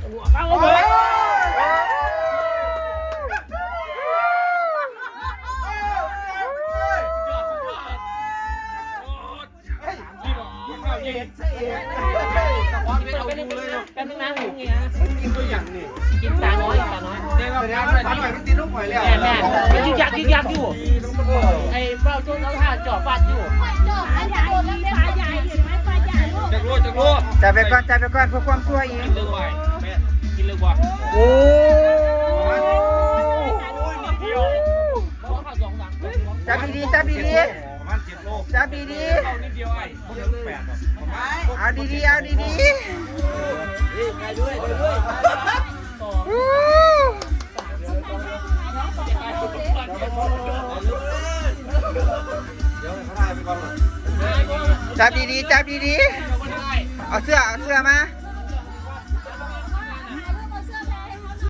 ເອົາເອົາເອົາ ແປັບໜຶ່ງນະ ກິນຕົວຫຍັງນີ້? ກິນປານ້ອຍ ປານ້ອຍ ແມ່ນໆ ຍຶກຍັກ ຍຶກຍັກຢູ່ ໄອ້ເວົ້າຈົນເອົາທ່າຈອບບາດຢູ່ ຈັກໂລ ຈັກໂລ ຈ່າຍໄປກ່ອນ ຈ່າຍໄປກ່ອນ ເພື່ອຄວາມຊົ່ວອີກ ກິນເລີກບໍ່ ກິນເລີກບໍ່ ໂອ້ ຈັບດີໆ ຈັບດີໆ ປະມານເຈັດໂລ ຈັບດີໆ ເອົາດີໆ ເອົາດີໆ ຈັບດີໆ ຈັບດີໆ ເອົາເສື້ອ ເອົາເສື້ອມາ.